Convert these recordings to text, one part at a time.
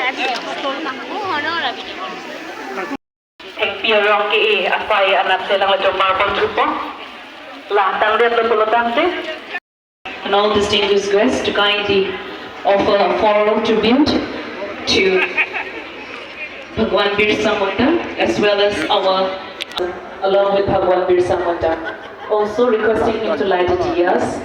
Thengpi rong ke e asai anat selang la jomar pon trupo la tang riat lo pulotang te. And all distinguished guests to kindly offer a floral tribute to Bhagwan Birsa Munda as well as our, along with Bhagwan Birsa Munda. Also requesting him to light the diyas.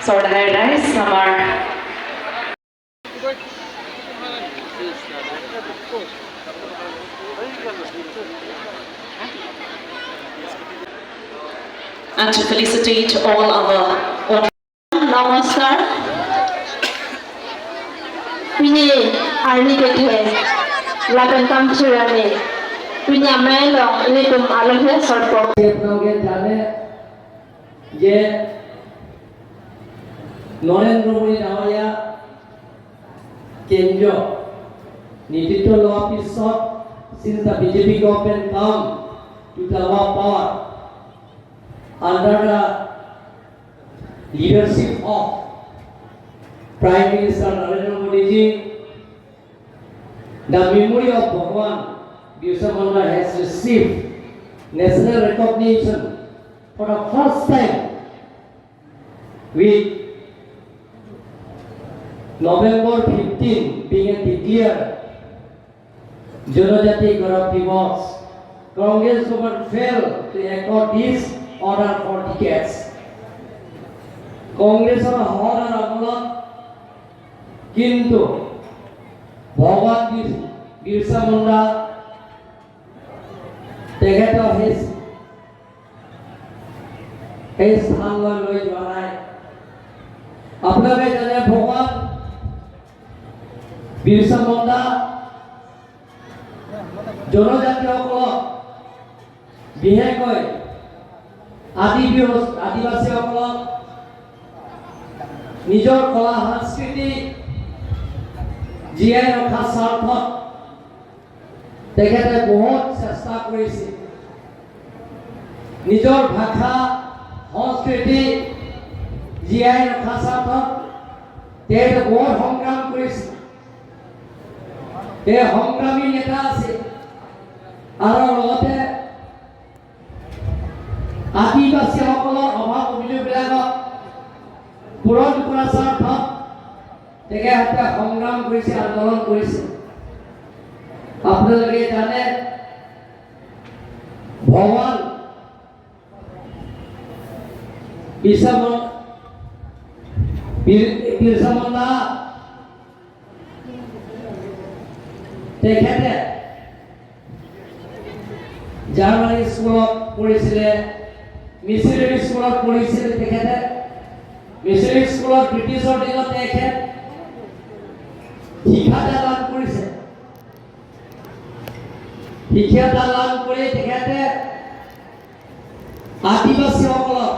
Sordhai Rice, আমাৰ and to felicitate all our নমস্কাৰ। Pini arni kethe lakan kam churani pini amelong litum alhe sarpo. আপোনালোকে জানে যে নৰেন্দ্ৰ মোদী ডাঙৰীয়া কেন্দ্ৰীয় নেতৃত্ব লোৱাৰ পিছত, since the BJP government come to the power under the leadership of Prime Minister Narendra Modi ji, the memory of Bhagwan Birsa Munda has received national recognition for the first time with November 15 being a declared Janajati Gaurav Divas. Congress government failed to accord this honor for decades. কংগ্ৰেছৰ সহৰ আমোলত কিন্তু ভগৱান বিৰচা মুণ্ডা তেখেতৰ সেই স্থানলৈ লৈ যোৱা নাই। আপোনালোকে জানে, ভগৱান বিৰচা মুণ্ডা জনজাতিসকলক, বিশেষকৈ আদিবাসীসকলক নিজৰ কলা সংস্কৃতি জীয়াই ৰখা স্বাৰ্থত তেখেতে বহুত চেষ্টা কৰিছিল। নিজৰ ভাষা সংস্কৃতি জীয়াই ৰখা স্বাৰ্থত তেখেতে বহুত সংগ্ৰাম কৰিছিল। তেওঁ সংগ্ৰামী নেতা আছিল আৰু লগতে আদিবাসীসকলৰ অভাৱ অভিযোগবিলাকক পূৰণ কৰাৰ স্বাৰ্থত তেখেতে সংগ্ৰাম কৰিছে, আন্দোলন কৰিছে। আপোনালোকে জানে, ভগৱান বিৰচা মুণ্ডা তেখেতে জাৰ্মানী স্কুলত পঢ়িছিলে, মিছনেৰী স্কুলত পঢ়িছিলে। তেখেতে মিছনেৰী স্কুলত ব্ৰিটিছৰ দিনত তেখেত শিক্ষা লাভ কৰিছে। শিক্ষা লাভ কৰি তেখেতে আদিবাসীসকলক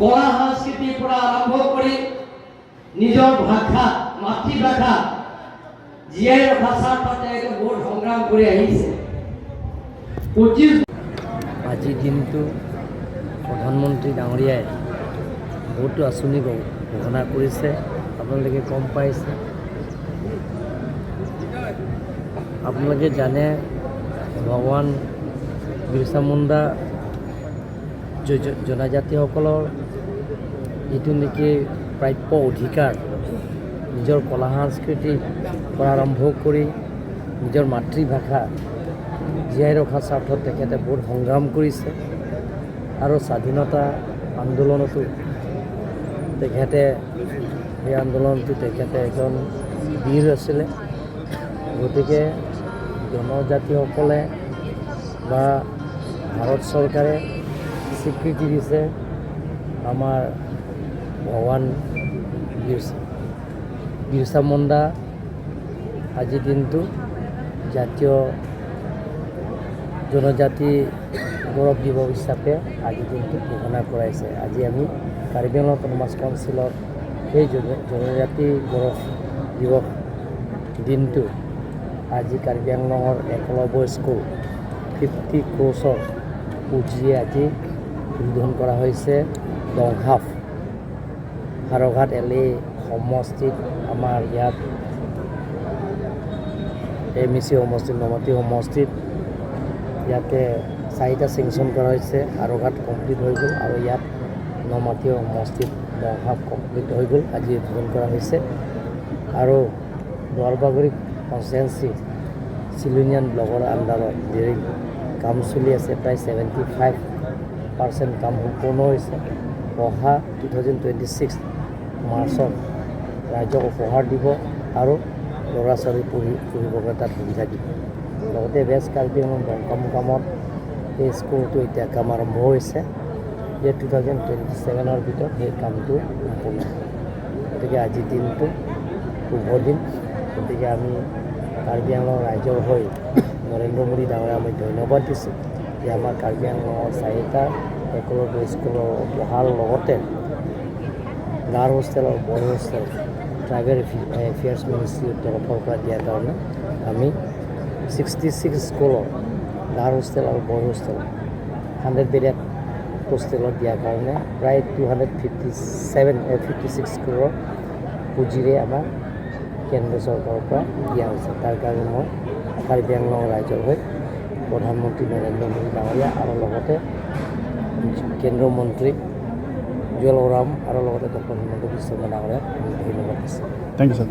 কলা সংস্কৃতিৰ পৰা আৰম্ভ কৰি নিজৰ ভাষা, মাতৃভাষা জীয়াই ৰখা স্বাৰ্থত তেখেতে বহুত সংগ্ৰাম কৰি আহিছে। 25 আজিৰ দিনটো প্ৰধানমন্ত্ৰী ডাঙৰীয়াই বহুতো আঁচনি ঘোষণা কৰিছে। আপোনালোকে গম পাইছে, আপোনালোকে জানে, ভগৱান বিৰচা মুণ্ডা জনজাতিসকলৰ যিটো নেকি প্ৰাপ্য অধিকাৰ, নিজৰ কলা সংস্কৃতিৰ পৰা আৰম্ভ কৰি নিজৰ মাতৃভাষা জীয়াই ৰখাৰ স্বাৰ্থত তেখেতে বহুত সংগ্ৰাম কৰিছে আৰু স্বাধীনতা আন্দোলনতো তেখেতে, সেই আন্দোলনটো তেখেতে এজন বীৰ আছিলে। গতিকে জনজাতিসকলে বা ভাৰত চৰকাৰে স্বীকৃতি দিছে আমাৰ ভগৱান বিৰচা মুণ্ডা। আজিৰ দিনটো জাতীয় জনজাতি গৌৰৱ দিৱস হিচাপে আজিৰ দিনটো ঘোষণা কৰাইছে। আজি আমি কাৰ্বি আংলং অট'নমাছ কাউন্সিলত সেই জনজাতি গৌৰৱ দিৱস দিনটো আজি কাৰ্বি আংলঙৰ একলব্য স্কুল 50 ক্ৰ'ৰ্ছৰ পুঁজিয়ে আজি উদ্বোধন কৰা হৈছে। লংহাফ হাওৰাঘাট এল এ সমষ্টিত, আমাৰ ইয়াত এম ই চি সমষ্টিত, নমাটি সমষ্টিত ইয়াতে চাৰিটা চেংচন কৰা হৈছে। হাওৰাঘাট কমপ্লিট হৈ গ'ল আৰু ইয়াত নমাটি সমষ্টিত লংহাফ কমপ্লিট হৈ গ'ল, আজি উদ্বোধন কৰা হৈছে। আৰু দোৱাৰবাগুৰি কনষ্টিটুৱেঞ্চি চিলুনিয়ান ব্লকৰ আণ্ডাৰত দিৰিং কাম চলি আছে, প্ৰায় 75% কাম সম্পূৰ্ণ হৈছে। অহা 2026 মাৰ্চত ৰাইজক উপহাৰ দিব আৰু ল'ৰা ছোৱালী পঢ়িবৰ কাৰণে তাত সুবিধা দিব। লগতে ৱেষ্ট কাৰ্বি আংলং ডংকামুকামত এই স্কুলটো এতিয়া কাম আৰম্ভ হৈছে যে 2027ৰ ভিতৰত সেই কামটো সম্পূৰ্ণ হ'ব। গতিকে আজিৰ দিনটো শুভ দিন। গতিকে আমি কাৰ্বি আংলং ৰাইজৰ হৈ নৰেন্দ্ৰ মোদী ডাঙৰীয়া আমি ধন্যবাদ দিছোঁ যে আমাৰ কাৰ্বি আংলঙৰ চাৰিটা একলব্য স্কুলৰ উপহাৰ লগতে গাৰ্ল হোষ্টেল আৰু বয় হোষ্টেল ট্ৰাইবেল এফেয়াৰ্ছ মিনিষ্ট্ৰীৰ তৰফৰ পৰা দিয়াৰ কাৰণে আমি 66 স্কুলৰ গাৰ্ল হোষ্টেল আৰু বয় হোষ্টেল 100 বেডেড হোষ্টেলত দিয়াৰ কাৰণে প্ৰায় 257, 56 ক্ৰ'ৰৰ পুঁজিৰে আমাক কেন্দ্ৰ চৰকাৰৰ পৰা দিয়া হৈছে। তাৰ কাৰণে মই কাৰ্বি আংলং ৰাইজৰ হৈ প্ৰধানমন্ত্ৰী নৰেন্দ্ৰ মোদী ডাঙৰীয়া আৰু লগতে কেন্দ্ৰীয় মন্ত্ৰী জুৱেল ওৰাম আৰু লগতে ডক্টৰ হিমন্ত বিশ্ব শৰ্মা ডাঙৰীয়াক আমি ধন্যবাদ দিছোঁ। Thank you, sir.